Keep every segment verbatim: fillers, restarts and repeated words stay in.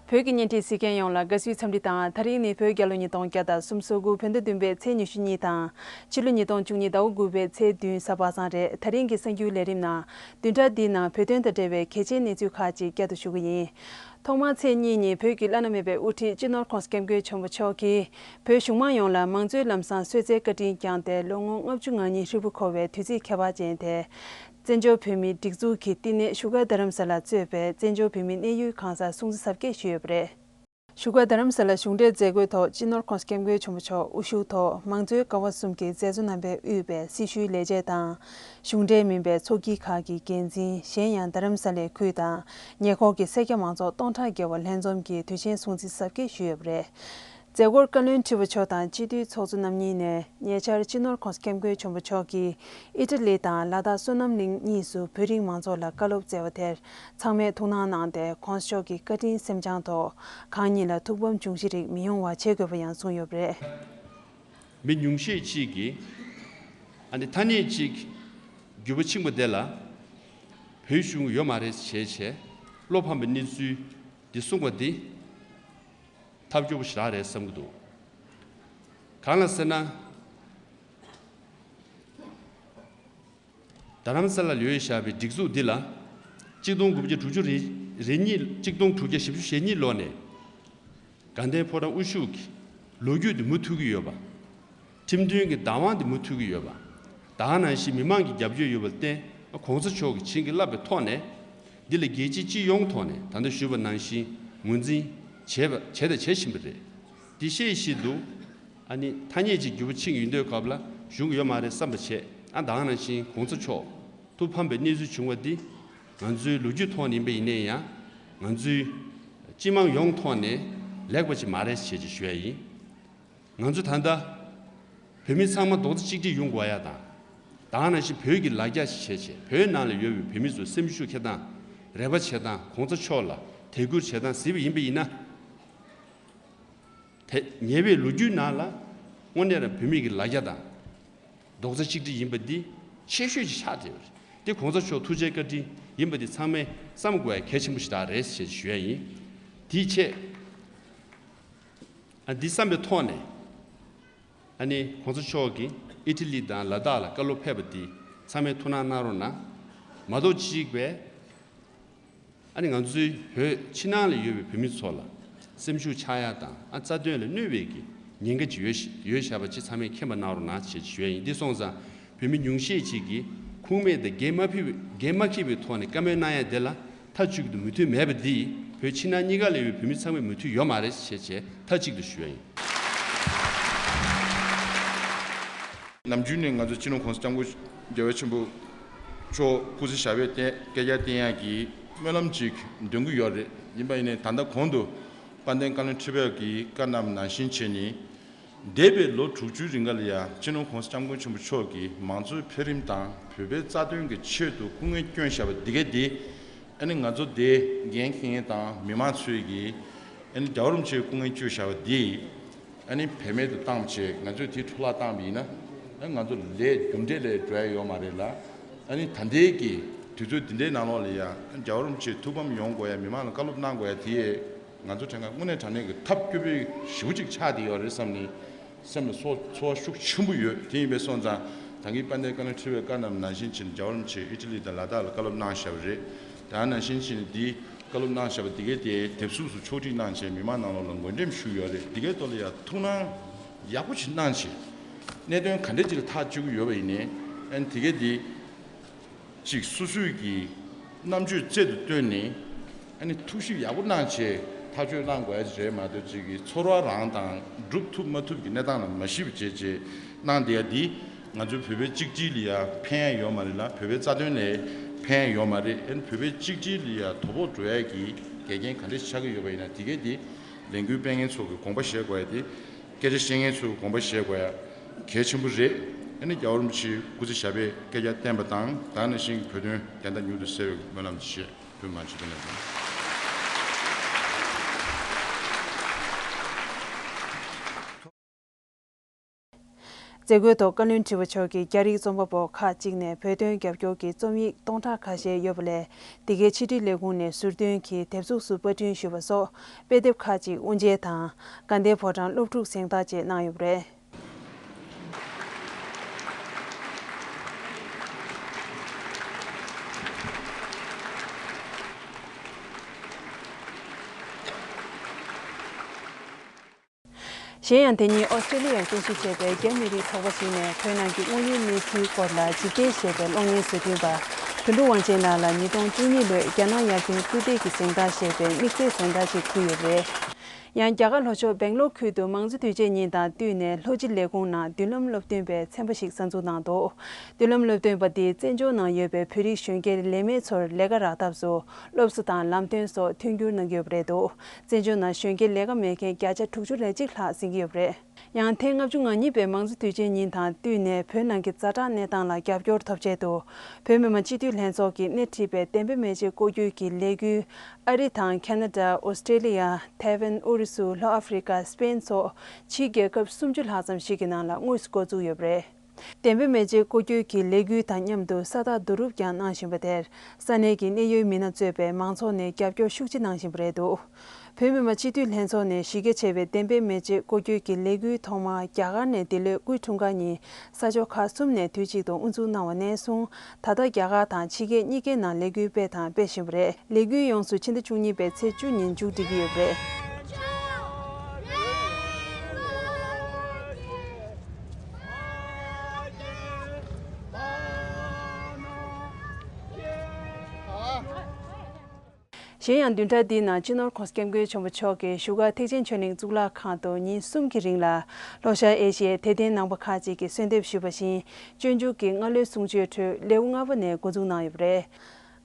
བོད་ཀྱི་བརྙན་འཕྲིན་གཟིགས་མཁན་ཡོངས་ལ་དགའ་བསུའི་འཚམས་འདྲི་དང་། ད་རིང་ནི་བོད་རྒྱལ་ལོ་ཉིས་སྟོང་བརྒྱ་དང་སུམ་ཅུ་སོ་དགུ་བོད་ཟླ་བདུན་པའི་ཚེས་ཉི་ཤུ་གཉིས་དང་། ཕྱི་ལོ་ཉིས་སྟོང་བཅུ་གཉིས་ཟླ་བ་དགུ་པའི་ཚེས་བདུན་གཟའ་པ་སངས་རེད། ད་རིང་གི་གསར་འགྱུར་ལས་རིམ་ནང་། བདུན་ཕྲག་འདིའི་ནང་བོད་དོན་དང་འབྲེལ་བའི་གལ་ཆེའི་གནས་ཚུལ་ཁག་ཅིག་བསྐྱར་དུ་ཞུ་གི་ཡིན། ཐོག་མར་ཚེས་གཉིས་ཉིན་བོད་ཀྱི་བླ་ན་མེད་པའི་དབུ་ཁྲིད་སྤྱི་ནོར་༸གོང་ས་༸སྐྱབས་མགོན་ཆེན་པོ་མཆོག་གིས། བོད་གཞུང་མང་ཡོངས་ལ་མང་གཙོའི་ལམ་བཟང་གསོལ་སྩལ་བཀའ་དྲིན་བསྐྱངས་ཏེ། ལོ་ངོ་ལྔ་བཅུ་ང་གཉིས་ཧྲིལ་པོ་འཁོར་བའི་དུས་ཚིགས་ཁྱད་པར་ཅན་དེར། བཙན་བྱོལ་བོད་མིའི་སྒྲིག་འཛུགས་ཀྱི་བསྟི་གནས་བཞུགས་སྒར་རྡ་རམ་ས་ལ་གཙོས་པའི་བཙན་བྱོལ་བོད་མིའི་གནས་ཡུལ་གང་སར་སྲུང་བརྩི་གཟབ་རྒྱས་ཞུས་ཡོད་པ་རེད། བཞུགས་སྒར་རྡ་རམ་ས་ལ་གཞུང་འབྲེལ་མཛད་སྒོའི་ཐོག་སྤྱི་ནོར་༸གོང་ས་༸སྐྱབས་མགོན་ཆེན་པོ་མཆོག་དབུ་བཞུགས་ཐོག་མང་གཙོའི་ཀ་བ་གསུམ་གྱི་མཛད་གཙོ་རྣམ་པས་དབུས་པའི་སྲི་ཞུའི་ལས་བྱེད་དང་། གཞུང་འབྲེལ་མིན་པའི་ཚོགས་སྐྱིད་ཁག་གི་འགན་འཛིན། གཞན་ཡང་རྡ་རམ་ས་ལའི་ཁུལ་དང་ཉེ་འཁོར་གྱི་སེར་སྐྱ་མང་ཚོགས་སྟོང་ཕྲག་བརྒལ་བ་ལྷན་འཛོམས་ཀྱིས་དུས་ཆེན་སྲུང་བརྩི་གཟབ་རྒྱས་ཞུས་ཡོད་པ་རེད། མཛད་སྒོར་བཀའ་བློན་ཁྲི་པ་མཆོག་དང་སྤྱི་འཐུས་ཚོགས་གཙོ་རྣམ་གཉིས་ནས། ཉེ་ཆར་སྤྱི་ནོར་༸གོང་ས་༸སྐྱབས་མགོན་ཆེན་པོ་མཆོག་གིས་ཨི་ཊ་ལི་དང་ལ་དྭགས་བསོད་ནམས་གླིང་གཉིས་སུ་བོད་རིགས་མང་ཚོགས་ལ་བཀའ་སློབ་སྩལ་བ་དེར། ཚང་མས་ཐུགས་སྣང་གནང་སྟེ། ༸གོང་ས་མཆོག་གི་བཀའ་དྲིན་སེམས་བསྐྱང་ཐོག་གང་ཉིད་ལ་ཐུགས་ཕམ་འབྱུང་གཞི་རིགས་མི་ཡོང་བ་བྱེད་དགོས་པ་ཡང་གསུངས་ཡོད་པ་རེད། མི་ཉུང་ཤས་ཅིག་གིས། ཨ་ནི་ཐ་སྙད་ཅིག་རྒྱུད་པ་ཕྱིན་པ་དེ་ལ་བོད་གཞུང་ཡོད་མ་རེད་བྱས་བྱས་བློ་ཕམ་པའི་གནས་ཚུལ་འདི་གསུངས་པ་འདི་ཐབས་སྐྱོ་པོ་ཞེ་དྲག་རེད་བསམ་གྱི་འདུག་གང་ལ་ཟེར་ན། རྡ་རམ་ས་ལ་ལ་ཡོད་བཞག་པའི་སྒྲིག་འཛུགས་འདི་ལ། གཅིག་སྟོང་དགུ་བརྒྱ་དྲུག་ཅུ་རེ་རེ་གཉིས། གཅིག་སྟོང་དྲུག་བརྒྱ་བཞི་བཅུ་ཞེ་གཉིས་ལོ་ནས། དགའ་ལྡན་ཕོ་བྲང་དབུ་བཞུགས་ཀྱི་ལོ་རྒྱུས་འདི་མུ་མཐུད་ཀྱི་ཡོད་པ། ཁྲིམས་མཐུན་གྱི་བདག་དབང་འདི་མུ་མཐུད་ཀྱི་ཡོད་པ། ད་ག་ནང་བཞིན་མི་མང་གི་རྒྱབ་སྐྱོར་ཡོད་པར་བརྟེན། ༸གོང་ས་མཆོག་གིས་བྱིན་གྱིས་བརླབས་པའི་ཐོག་ནས། འདི་ལ་རྒྱལ་སྤྱི་སྤྱི་ཡོངས་ཐོག་ནས་ད་ལྟ་ཞུས་པ་ནང་བཞིན་ངོས་འཛིན་བྱས་པ་བྱས་དང་བྱེད་བཞིན་པ་རེད། འདི་ཤེས་བཞིན་དུ། ཨ་ནི་ཐ་སྙད་ཅིག་རྒྱུད་པ་ཕྱིན་ཡོང་དུས་སྐབས་ལ་གཞུང་གི་ཡོད་མ་རེད་བསམ་པ་བྱས། ཨ་ད་ག་ནང་བཞིན་གོང་ས་མཆོག་ཐུགས་ཕམ་པའི་གནས་ཚུལ་བྱུང་བ་འདི། ང་ཚོའི་ལོ་རྒྱུས་ཐོག་ནས་ཡིན་པ་ཡིན་ནའི་ཡང་། ང་ཚོའི་སྤྱི་དམངས་ཡོངས་ཐོག་ནས་ལེགས་པ་ཅིག་མ་རེད་ཞེས་ཅིག་ཞུ་ཡ་ཡིན། ང་ཚོ་ད་ལྟ་བོད་མི་ཚང་མ་རྡོག་རྩ་གཅིག་སྒྲིལ་ཡོང་དགོས་ཡ་དང་། ད་ག་ནང་བཞིན་བོད་ཀྱི་ལ་རྒྱ་ཞིག་བྱས་བྱས། བོད་ནང་ལ་ཡོད་པའི་བོད་མི་ཚོའི་སེམས་ཤུགས་འཁྱེར་སྟངས། རེ་བ་བྱེད་སྟངས། གོང་ས་མཆོག་ལ་དད་བཀུར་བྱེད་སྟངས་གཟིགས་པ་ཡིན་པ་ཡིན་ན། དེ་ཉེ་བའི་ལོ་རྒྱུས་ནང་ལ་དངོས་གནས་རང་བོད་མི་གི་ལ་རྒྱ་དང་རྡོག་རྩ་གཅིག་སྒྲིལ་ཡིན་པ་འདི་ཆེ་ཤོས་ཅིག་ཆགས་བསྡད་ཡོད་རེད། འདི་གོང་ས་མཆོག་ཐུགས་རྗེ་བཀའ་དྲིན་ཡིན་པ་འདི་ཚང་མས་བསམ་དགོས་ཡ་གལ་ཆེན་པོ་ཞིག་རང་རེད་ཞེས་ཞུ་ཡ་ཡིན། དེའི་ཆེད། ཨ་འདི་བསམ་པའི་ཐོག་ནས། ཨ་ནི་གོང་ས་མཆོག་གིས་ཨི་ཊ་ལི་དང་ལ་དྭགས་ལ་བཀའ་སློབ་ཕེབས་པ་འདི་ཚང་མས་ཐུགས་སྣང་གནང་རོགས་གནང་། མ་གཏོགས་གཅིག་པས། ཨ་ནི་ང་ཚོའི་བོད་ཕྱི་ནང་ལ་ཡོད་པའི་བོད་མི་ཚོ་ལ་སེམས་ཤུགས་ཆག་ཡག་དང་། ཨ་རྩ་དོན་ལ་གནོད་པའི་གི་ཉེན་ཁ་ཅིག་ཡོད་ཤ་ཡོད་བཞག་པ་ཅིག་ཚང་མས་མཁྱེན་པ་གནང་རོགས་གནང་ཞེས་ཞུ་ཡ་ཡིན། འདི་སོང་ཙང་བོད་མི་ཉུང་ཤས་ཅིག་གིས་ཁུངས་མེད་དང་འགན་མ་འཁྱེར་བའི་འགན་མ་འཁྱེར་བའི་ཐོག་ནས་བཀའ་མོལ་གནང་ཡ་དེ་ལ་མཐའ་གཅིག་ཏུ་མོས་མཐུན་མེད་པ་འདིས་བོད་ཕྱི་ནང་གཉིས་ཀ་ལ་ཡོད་པའི་བོད་མི་ཚང་མས་མོས་མཐུན་ཡོད་མ་རེད་ཞེས་བྱས་མཐའ་གཅིག་ཏུ་ཞུ་ཡ་ཡིན། ནམ་རྒྱུན་ནས་ང་ཚོ་སྤྱི་ནོར་གོང་ས་སྐྱབས་མགོན་རྒྱལ་བ་ཆེན་པོ་མཆོག་སྐུ་ཚེ་ཞབས་པད་བརྟན། བསྐལ་བརྒྱར་བརྟན་ཡག་གི་སྨོན་ལམ་ཅིག་འདོན་གྱི་ཡོད་རེད། ཡིན་པ་ཡིན་ནའི་ད་ལྟ་གོང་དུ་དཔལ་ལྡན་བཀའ་བློན་ཁྲི་པ་གིས་བཀའ་གནང་བ་ནང་བཞིན་བྱས་ནས། འདས་པའི་ལོ་དྲུག་ཅུའི་རིང་ག་ལ་ཡ་སྤྱི་ནོར་གོང་ས་སྐྱབས་མགོན་ཆེན་པོ་མཆོག་གིས་མང་གཙོའི་འཕེལ་རིམ་དང་བོད་པའི་རྩ་དོན་གྱི་ཆེད་དུ་སྐུ་ངལ་བསྐྱོན་བཞག་པ་འདི་གས་དེ། ཨ་ནི་ང་ཚོ་དེ་འགན་འཁྱེར་མཁན་དང་མི་མང་ཚོས་ཀྱིས་ཨ་ནི་རྒྱལ་བ་རིན་པོ་ཆེའི་སྐུ་ངལ་བསྐྱོན་བཞག་པ་འདི་ཨ་ནི་བེད་མེད་དུ་བཏང་བྱས། ང་ཚོས་དེ་འཕྲོ་བརླག་བཏང་བ་ཡིན་ན། ཨ་ང་ཚོ་ལས་རྒྱུ་འབྲས་ལས་འགྲོ་ཡ་ཡོད་མ་རེད་ལ། ཨ་ནི་ད་ལྟའི་གི་དུས་ཚོད་འདི་འདྲའི་ནང་ལོགས་ལ་ཡ་རྒྱལ་བ་རིན་པོ་ཆེ་ཐུགས་ཕམ་ཡོང་དགོས་ཡ། མི་མང་ལ་བཀའ་སློབ་གནང་དགོས་ཡ་དེ་ཡས་ང་ཚོ་དྲན་ག་དངོས་གནས་དྲང་གནས་ཀྱི་ཐབས་སྐྱོ་པོ་ཞེ་པོ་ཅིག་ཆགས་བསྡད་ཡོད་རེད་བསམ་ནས། སེམས་ལ་ཚོར་ཚོར་བ་ཤུགས་ཆེན་པོ་ཡོད། དེ་ཡིན་པས་སོང་ཙང་ད་གིན་དཔལ་ལྡན་བཀའ་བློན་ཁྲི་པས་བཀའ་གནང་བ་ནང་བཞིན་བྱས་ནས་རྒྱལ་བ་རིན་པོ་ཆེ་ཨི་ཊ་ལི་དང་ལ་དྭགས་ལ་བཀའ་སློབ་གནང་བཞག་པ་རེད། ད་ནང་བཞིན་བྱས་ནས་འདི་བཀའ་སློབ་གནང་བཞག་པ་འདི་གའི་དེ་དེབ་གཟུགས་སུ་ཕྱོགས་སྒྲིག་གནང་བྱས་མི་མང་ནང་ལོགས་ལ་འགོ་འགྲེམས་ཞུས་ཡོད་རེད། འདི་གའི་ཐོག་ལ་ཡང་ཐུགས་སྣང་ཡག་པོ་ཞིག་གནང་བྱས། གནད་དོན་ག་འདྲ་ཅིག་ལ་ཐག་གཅོད་ཀྱི་ཡོད་པ་ཡིན་ནའི་ཨ་ནི་འདི་གའི་འདི། ཅིག་སོ་སོའི་གི་རྣམ་དཔྱོད་རྩལ་དུ་བཏོན་ནས་ཨ་ནི་ཐུགས་ཞིབ་ཡག་པོ་གནང་བྱས་ཐག་གཅོད་གནང་དགོས་ཡ་རེད་མ་གཏོགས། ཅིག་གི་ཚོར་བ་རང་དང་སྒྲུབ་ཐུབ་མ་ཐུབ་ཀྱི་གནས་སྟངས་ལ་མ་གཞི་བྱས་བྱས་གནང་བསྡད་ཡ་འདི་ང་ཚོའི་བོད་པའི་གཅིག་སྒྲིལ་ལ་ཡ་ཕན་ཡ་ཡོད་མ་རེད་ལ། བོད་པའི་རྩ་དོན་ལ་ཕན་ཡ་ཡོད་མ་རེད། ཨ་ནི་བོད་པའི་གཅིག་སྒྲིལ་ལ་ཡ་དོ་ཕོག་འགྲོ་ཡ་གི་འགལ་རྐྱེན་ག་འདྲ་ཆགས་ཀྱི་ཡོད་པ་ཡིན་ན་དེ་གས་དེ་ལས་འགུལ་སྤེལ་མཁན་ཚོ་གི་དགོངས་པ་བཞེས་དགོས་ཡ་དེ། སྐད་ཆ་བཤད་མཁན་ཚོས་དགོངས་པ་བཞེས་དགོས་ཡ་གལ་ཆེན་པོ་རེད། ཨ་ནི་རྒྱལ་བ་རིན་པོ་ཆེའི་སྐུ་ཚེ་ཞབས་པད་བསྐལ་བརྒྱར་བརྟན་པ་དང་། ད་ག་ནང་བཞིན་གྱི་བོད་དོན་བརྒྱ་དང་མྱུར་དུ་གསལ་བའི་སྨོན་ལམ་ཞུ། ཐུགས་རྗེ་ཆེ། མཛད་སྒོའི་ཐོག་བཀའ་བློན་ཁྲི་པ་མཆོག་གིས་རྒྱ་རིགས་རྩོམ་པ་པོ་ཁག་ཅིག་ནས་བོད་དོན་རྒྱབ་སྐྱོར་གྱི་རྩོམ་ཡིག་སྟོང་ཕྲག་ཁ་ཤས་ཡོད་པ་ལས། འདི་གའི་ཕྱི་དྲིལ་ལས་ཁུངས་ནས་ཟུར་འདོན་གྱིས་དེབ་གཟུགས་སུ་པར་སྐྲུན་ཞུས་པ་སོགས་དཔེ་དེབ་ཁག་ཅིག་དབུ་འབྱེད་དང་། དགའ་ལྡན་ཕོ་བྲང་སློབ་ཕྲུག་གཟེངས་རྟགས་བཅས་གནང་ཡོད་པ་རེད། གཞན་ཡང་། དེ་ཉིན་ཨོ་སི་ཀྲེ་ལི་ཡར་རྟེན་གཞི་བྱས་པའི་རྒྱ་མི་རིགས་ཚོགས་པ་ཞིག་ནས་བོད་ནང་གི་དངོས་ཡོད་གནས་ཚུལ་སྐོར་ལ་འཇིག་རྟེན་ཞེས་པའི་གློག་བརྙན་བཟོ་སྐྲུན་པ་དོན་གྲུབ་དབང་ཆེན་ལགས་ལ་ཉིས་སྟོང་བཅུ་གཉིས་ལོའི་རྒྱ་ནག་ཡར་ཐོན་སྐུལ་འདེད་ཀྱི་གཟེངས་རྟགས་ཞེས་པའི་དམིགས་བསལ་གཟེངས་རྟགས་ཤིག་ཕུལ་ཡོད་པ་རེད། ཡང་། རྒྱ་གར་ལྷོ་ཕྱོགས་སྦེང་ལོར་ཁུལ་དུ་མང་གཙོ་དུས་ཆེན་ཉིན་དང་བསྟུན་ནས་ལྷོ་སྤྱི་ལས་ཁུངས་ནང་མདུན་ལམ་སློབ་སྟོན་པའི་ཚན་པ་ཞིག་གསར་འཛུགས་གནང་འདུག་མདུན་ལམ་སློབ་སྟོན་པ་འདིས་བཙན་བྱོལ་ནང་ཡོད་པའི་བོད་རིགས་གཞོན་སྐྱེས་ལས་མེད་ཚོར་ལས་ཀ་རག་ཐབས་སུ་སློབ་གསོ་དང་ལམ་སྟོན་སོགས་མཐུན་འགྱུར་གནང་གི་ཡོད་པ་རེད་འདུག་བཙན་བྱོལ་ནང་གཞོན་སྐྱེས་ལས་ཀ་མེད་མཁན་བརྒྱ་ཆ་དྲུག་ཅུ་རེ་གཅིག་ལྷག་ཟིན་གྱི་ཡོད་པ་རེད། ཡང་། ཐེངས་ལྔ་བཅུ་ང་གཉིས་པའི་མང་གཙོ་དུས་ཆེན་ཉིན་དང་བསྟུན་ནས་བོད་ནང་གི་ཛ་དྲག་གནས་སྟངས་ལ་རྒྱབ་སྐྱོར་ཐོབ་ཆེད་དུ། བོད་མི་མང་སྤྱི་འཐུས་ལྷན་ཚོགས་ཀྱིས་སྣེ་ཁྲིད་པའི་བདེན་པའི་མེ་ལྕེ་སྐོར་སྐྱོད་ཀྱི་ལས་འགུལ་ཨ་རི་དང་ཁ་ན་ཌ། ཨོ་སི་ཀྲེ་ལི་ཡ། ཐའེ་ཝན། ཨུ་རུ་སུ། ལྷོ་ཨ་ཧྥེ་རི་ཀ། སི་པེན་སོགས་ཕྱིའི་རྒྱལ་ཁབ་སུམ་ཅུ་ལྷག་ཙམ་ཞིག་གི་ནང་ལ་དངོས་སུ་འགོ་བཙུགས་ཡོད་པ་རེད། བདེན་པའི་མེ་ལྕེ་སྐོར་སྐྱོད་ཀྱི་ལས་འགུལ་དང་མཉམ་དུ་ས་རྟགས་བསྡུ་རུབ་ཀྱང་གནང་བཞིན་པ་དེར། ས་གནས་ཀྱི་གནད་ཡོད་མི་སྣ་གཙོས་པའི་མང་ཚོགས་ནས་རྒྱབ་སྐྱོར་ཤུགས་ཆེ་གནང་བཞིན་པ་རེད་འདུག་བོད་མི་མང་སྤྱི་འཐུས་ལྷན་ཚོགས་ནས་གཞི་རྒྱ་ཆེ་བའི་བདེན་པའི་མེ་ལྕེ་སྐོར་སྐྱོད་ཀྱི་ལས་འགུལ་ཐོག་མར་རྒྱ་གར་ནས་འདི་ལོའི་དགུ་འཁྲུངས་སྐར་ཉིན་ས་ཕྱོགས་ཁག་གསུམ་ནས་དུས་གཅིག་ཏུ་དབུ་འཛུགས་གནང་བ་ནས་བཟུང་། ད་ལྟ་རྒྱ་གར་དང་ཕྱི་རྒྱལ་གཉིས་ཀའི་ནང་ལས་འགུལ་སྤེལ་དང་སྤེལ་བཞིན་པ་རེད། ལས་འགུལ་ཡོངས་སུ་ཕྱི་ཟླ་བཅུ་གཉིས་པའི་ཚེས་བཅུ་ཉིན་མཇུག་སྒྲིལ་གྱི་ཡོད་པ་རེད། གཞན་ཡང་། བདུན་ཕྲག་འདིའི་ནང་སྤྱི་ནོར་༸གོང་ས་༸སྐྱབས་མགོན་ཆེན་པོ་མཆོག་གིས་བཞུགས་སྒར་ཐེག་ཆེན་ཆོས་གླིང་གཙུག་ལག་ཁང་དུ་ཉིན་གསུམ་གྱི་རིང་ལ་ལྷོ་ཤར་ཨེ་ཤི་ཡའི་དད་ལྡན་ནང་པ་ཁག་ཅིག་གིས་གསོལ་འདེབས་ཞུས་པ་བཞིན། སྤྱོད་འཇུག་གི་སྔ་ལོའི་གསུང་ཆོས་ཁྲོད་ལེའུ་ལྔ་པ་ནས་འགོ་འཛུགས་གནང་ཡོད་པ་རེད།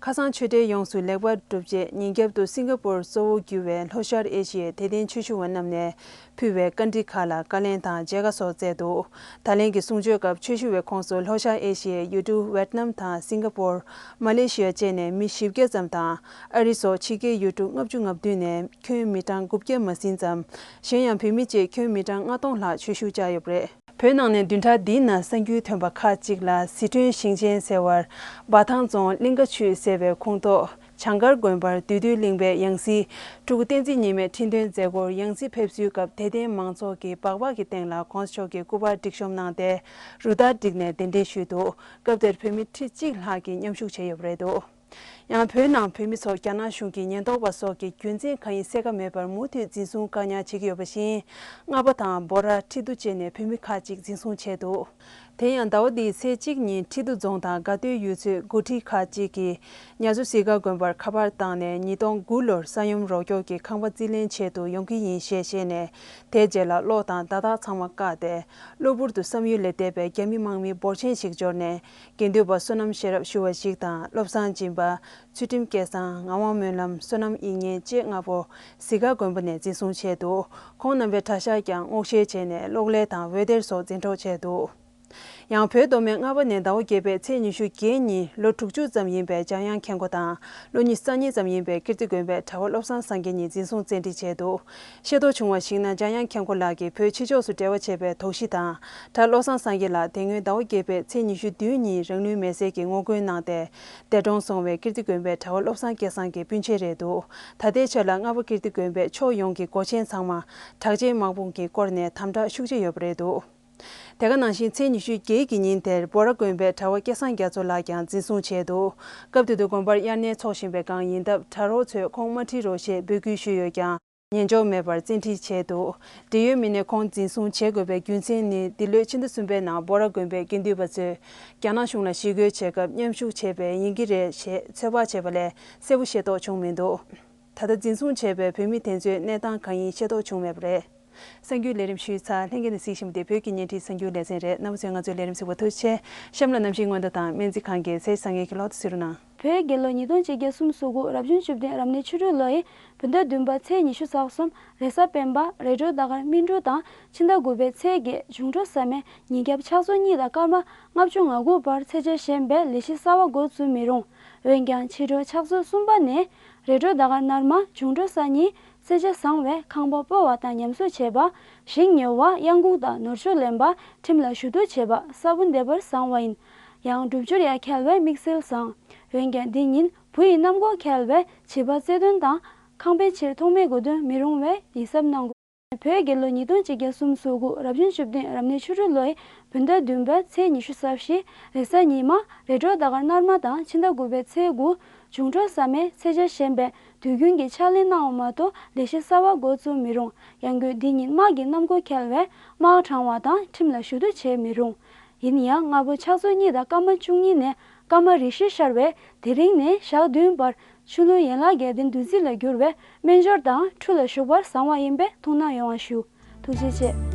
ཁ་སང་ཆོས་འབྲེལ་ཡོངས་སུ་ལེགས་པར་གྲུབ་རྗེས། ཉིན་རྒྱབ་ཏུ་སིང་ག་པོར་གཙོ་བོ་གྱུར་བའི་ལྷོ་ཤར་ཨེ་ཤི་ཡའི་དད་ལྡན་ཆོས་ཞུ་བ་རྣམས་ནས། ཕུལ་བའི་བཀའ་འདྲི་ཁག་ལ་བཀའ་ལན་དང་མཇལ་ཁ་སོགས་བསྩལ་འདུག་ད་ལན་གྱི་གསུང་ཆོས་སྐབས་ཆོས་ཞུ་བའི་ཁོངས་སུ་ལྷོ་ཤར་ཨེ་ཤི་ཡའི་ཡུལ་གྲུ་ཝེད་ནམ་དང་སིང་ག་པོར། མ་ལེ་ཤི་ཡ་བཅས་ནས་མི་བཞི་བརྒྱ་ཙམ་དང་། ཨ་རི་སོགས་ཕྱི་རྒྱལ་ཡུལ་གྲུ་ལྔ་བཅུ་ང་བདུན་ནས་ཁྱོན་མི་གྲངས་དགུ་བརྒྱ་མ་ཟིན་ཙམ། གཞན་ཡང་བོད་མི་བཅས་ཁྱོན་མི་གྲངས་ལྔ་སྟོང་ལྷག་ཆོས་ཞུ་བཅར་ཡོད་པ་རེད། བོད་ནང་ནས་བདུན་ཕྲག་འདིའི་ནང་གསར་འགྱུར་ཐོན་པ་ཁག་ཅིག་ལ། ཟི་ཁྲོན་ཞིང་ཆེན་ཟེར་བར་འབའ་ཐང་རྫོང་གླིང་ཁ་ཆུས་ཟེར་བའི་ཁོངས་གཏོགས། བྱང་མཁར་དགོན་པར་བདུད་འདུལ་གླིང་པའི་ཡང་སྲིད་སྤྲུལ་སྐུ་བསྟན་འཛིན་ཉི་མས་ཁྲི་འདོན་མཛད་སྒོར་ཡང་སྲིད་ཕེབས་བསུའི་སྐབས་དད་ལྡན་མང་ཚོགས་ཀྱིས་སྦག་སྦག་གི་སྟེང་ལ་༸གོང་ས་མཆོག་གི་སྐུ་པར་སྒྲིག་གཤོམ་གནང་སྟེ་རུ་སྟར་བསྒྲིགས་ནས་གདན་འདྲེན་ཞུས་འདུག་སྐབས་དེར་བོད་མི་ཁྲི་གཅིག་ལྷག་གིས་མཉམ་ཞུགས་བྱས་ཡོད་པ་རེད་འདུག་ཡང་བོད་ནང་བོད་མི་ཚོ་རྒྱ་ནག་གཞུང་གི་ཉེན་རྟོག་པ་སོགས་ཀྱིས་རྒྱུ་མཚན་གང་ཡིན་གསལ་ཁ་མེད་པར་མུ་མཐུད་འཛིན་བཟུང་བཀག་ཉར་བྱེད་ཀྱི་ཡོད་པ་བཞིན། རྔ་པ་དང་འབོ་ར། ཁྲི་ཏུ་བཅས་ནས་བོད་མི་ཁག་ཅིག་འཛིན་བཟུང་བྱས་འདུག་དེ་ཡང་ཟླ་བ་འདིའི་ཚེས་གཅིག་ཉིན་ཁྲི་ཏུ་རྫོང་དང་དགའ་སྟོད་ཡུལ་ཚོའི་འགོ་ཁྲིད་ཁག་ཅིག་གིས་གཉའ་ཆུ་གཟིག་དཀར་དགོན་པར་ཁ་པར་བཏང་ནས་ཉིས་སྟོང་དགུ་ལོར་ས་ཡོམ་རོགས་སྐྱོབ་ཀྱི་ཁང་པ་རྩིས་ལེན་ཆེད་དུ་ཡོང་གི་ཡིན་ཞེས་བཤད་ནས། དེའི་རྗེས་ལ་གློག་དང་བརྡ་རྟགས་ཚང་མ་བཀག་སྟེ། གློ་བུར་དུ་བསམ་ཡུལ་ལས་འདས་པའི་རྒྱ་མི་དམག་མི་འབོར་ཆེན་ཞིག་འབྱོར་ནས། དགེ་འདུན་པ་བསོད་ནམས་ཤེས་རབ་ཞུ་བ་ཞིག་དང་། བློ་བཟང་སྦྱིན་པ། ཚུལ་ཁྲིམས་སྐལ་བཟང་། ངག་དབང་སྨོན་ལམ། བསོད་ནམས་དབྱིག་གཉེན་བཅས་ལྔ་པོ་གཟིག་དཀར་དགོན་པ་ནས་འཛིན་བཟུང་བྱས་འདུག་ཁོང་རྣམ་པའི་གྲྭ་ཤག་ཀྱང་སྔོག་བཤེར་བྱས་ནས་གློག་ཀླད་དང་འོད་སྡེར་སོགས་འཛིན་འཕྲོག་བྱས་འདུག་ཡང་། བོད་མདོ་སྨད་རྔ་པ་ནས་ཟླ་བ་བརྒྱད་པའི་ཚེས་ཉི་ཤུ་བརྒྱད་ཉིན་ལོ་དྲུག་ཅུ་ཙམ་ཡིན་པའི་འཇམ་དབྱངས་མཁན་པོ་དང་། ལོ་ཉི་ཤུ་རྩ་གཉིས་ཙམ་ཡིན་པའི་ཀིརྟི་དགོན་པའི་གྲྭ་བ་བློ་བཟང་སངས་རྒྱས་གཉིས་འཛིན་བཟུང་བཙན་ཁྲིད་བྱས་འདུག་ཤེས་རྟོགས་བྱུང་བར་གཞིགས་ན། འཇམ་དབྱངས་མཁན་པོ་ལགས་ཀྱིས་བོད་ཕྱི་ཕྱོགས་སུ་འབྲེལ་བ་བྱས་པའི་དོགས་གཞི་དང་། གྲྭ་བློ་བཟང་སངས་རྒྱས་ལགས་དེ་སྔོན་ཟླ་བ་བརྒྱད་པའི་ཚེས་ཉི་ཤུ་བདུན་ཉིན་རང་ལུས་མེར་སྲེག་གི་ངོ་རྒོལ་གནང་སྟེ། འདས་གྲོངས་སོང་བའི་ཀིརྟི་དགོན་པའི་གྲྭ་བ་བློ་བཟང་སྐལ་བཟང་གི་སྤུན་མཆེད་རེད་འདུག་ད་ལྟའི་ཆར་ལ་རྔ་པ་ཀིརྟི་དགོན་པའི་ཕྱོགས་ཡོངས་ཀྱི་སྒོ་ཆེན་ཚང་མ་དྲག་ཆེན་དམག་དཔུང་གིས་བསྐོར་ནས་དམ་དྲག་ཤུགས་ཆེ་ཡོད་པ་རེད་འདུག་དེ་ག་ནང་བཞིན་ཚེས་ཉི་ཤུ་བརྒྱད་ཀྱི་ཉིན་དེར་འབོ་ར་དགོན་པའི་གྲྭ་བ་སྐལ་བཟང་རྒྱ་མཚོ་ལགས་ཀྱང་འཛིན་བཟུང་བྱས་འདུག་སྐབས་དེ་དུས་དགོན་པར་དབྱར་གནས་འཚོགས་བཞིན་པའི་སྒང་ཡིན་སྟབས། གྲྭ་རོགས་ཚོས་ཁོང་མ་ཁྲིད་རོགས་ཞེས་འབོད་སྐུལ་ཞུས་ཡོད་ཀྱང་། ཉན་འཇོག་མེད་པར་བཙན་ཁྲིད་བྱས་འདུག་འབྲེལ་ཡོད་མི་སྣས་ཁོང་འཛིན་བཟུང་བྱེད་དགོས་པའི་རྒྱུ་མཚན་ནི། འདི་ལོའི་ཕྱི་ཟླ་གསུམ་པའི་ནང་འབོ་ར་དགོན་པའི་དགེ་འདུན་པ་ཚོས་རྒྱ་ནག་གཞུང་ལ་ཞི་རྒོལ་བྱེད་སྐབས་མཉམ་ཞུགས་བྱས་པས་ཡིན་གྱི་རེད་ཞེས་ཚོད་དཔག་བྱས་པ་ལས་གསལ་པོ་ཤེས་རྟོགས་བྱུང་མི་འདུག་ད་ལྟ་འཛིན་བཟུང་བྱས་པའི་བོད་མི་དེ་ཚོའི་གནས་སྟངས་གང་ཡིན་ཤེས་རྟོགས་བྱུང་མེད་པ་རེད། གསར་འགྱུར་ལས་རིམ་ཞུས་ཚར། ལྷན་རྒྱས་ནས་གཟིགས་བཞིན་པ་དེ་བོད་ཀྱི་བརྙན་འཕྲིན་གསར་འགྱུར་ལེ་ཚན་རེད། རྣམ་པ་ཚོས་ང་ཚོའི་ལས་རིམ་གཟིགས་པར་ཐུགས་རྗེ་ཆེ། གཤམ་ལ་གནམ་གཤིས་སྔོན་བརྡ་དང་སྨན་རྩིས་ཁང་གི་ཚེས་བཟང་ངན་གྱི་གློག་བརྡ་གཟིགས་རོགས་གནང་། བོད་རྒྱལ་ལོ་ཉིས་སྟོང་ཆིག་བརྒྱ་སུམ་ཅུ་སོ་དགུ་རབ་བྱུང་བཅུ་བདུན་རབ་གནས་ཆུ་སྦྲུལ་ལོ་ཡི་བོད་ཟླ་བདུན་པ་ཚེས་ཉི་ཤུ་རྩ་གསུམ་རེས་གཟའ་སྤེན་པ། རེས་གྲོལ་ཟླ་སྐར་སྨིན་དྲུག་དང་ཕྱི་ཟླ་དགུ་པའི་ཚེས་བརྒྱད་འབྱུང་འཕྲོད་བཟང་སྨེ་ཉིན་རྒྱབ་ཕྱག་ཚོད་གཉིས་དང་སྐར་མ་ལྔ་བཅུ་ང་དགུ་བར་ཚེས་ཆ་གཞན་པའི་ལས་གཞི་གསར་པ་འགོ་འཛུགས་མི་རུང་། འོན་ཀྱང་ཕྱི་དྲོ་ཕྱག་ཚོད་གསུམ་པ་ནས་རེས་གྲོལ་ཟླ་སྐར་ནར་མ་འབྱུང་འཕྲོད་གཟའ་ཉི་ ཚེས་བྱ་བཟང་བས་ཁང་པ་སྤོ་བ་དང་ཉམས་གསོ་བྱེད་པ། ཞིང་ཉོ་བ། གཡང་འགུགས་དང་ནོར་ཕྱུགས་ལེན་པ། ཁྲིམས་ལ་ཞུ་གཏུག་བྱེད་པ། ས་བོན་འདེབས་པར་བཟང་བ་ཡིན། ཡང་སྒྲུབ་སྦྱོར་ཡ་ཁལ་བས་དམིགས་བསལ་བཟང་། འོན་ཀྱང་འདི་ཉིན་བུ་ཡི་གནམ་སྒོ་ཁལ་བས་བྱིས་པ་བརྩེ་དོན་དང་ཁང་པའི་ཕྱིར་ཐོགས་མེད་དགོས་དོན་མི་རུང་བས་ཡིད་གཟབ་གནང་དགོས། བོད་རྒྱལ་ལོ་ཉིས་སྟོང་གཅིག་བརྒྱ་སུམ་ཅུ་སོ་དགུ་རབ་བྱུང་བཅུ་བདུན་རབ་གནས་ཆུ་སྦྲུལ་ལོའི་བོད་ཟླ་བདུན་པའི་ཚེས་ཉི་ཤུ་རྩ་བཞི། རེས་གཟའ་ཉི་མ། རེས་གྲོལ་ཟླ་སྐར་སྣར་མ་དང་ཕྱི་ཟླ་དགུ་པའི་ཚེས་དགུ། འབྱུང་འཕྲོད་བཟང་མས་ཚེས་བྱ་ཞན་པས་དུས་རྒྱུན་གྱི་ཕྱག་ལས་གནང་བ་མ་གཏོགས་ལས་གཞི་གསར་བ་འགོ་བཙུགས་མི་རུང་། ཡང་སྒོས་འདི་ཉིན་དམག་གི་གནམ་སྒོ་ཁེལ་བས་དམག་དྲང་བ་དང་ཁྲིམས་ལ་ཞུ་གཏུག་བྱེད་མི་རུང་། ཡིན་ཡང་སྔ་པོ་ཕྱག་ཚོད་གཉིས་དང་སྐར་མ་བཅུ་གཉིས་ནས་སྐར་མ་རེ་བཞི་ཤར་བས་དེ་རིང་ནས་ཞག་བདུན་བར་ཆུ་ལུག་ཡན་ལག་བརྒྱད་ལྡན་བདུད་རྩི་ལ་བསྒྱུར་བས་སྨན་སྦྱོར་དང་ཁྲུས་ལ་ཞུགས་པར་བཟང་བ་ཡིན་པས་ཐུགས་སྣང་ཡོང་བ་ཞུ། ཐུགས་རྗེ་ཆེ།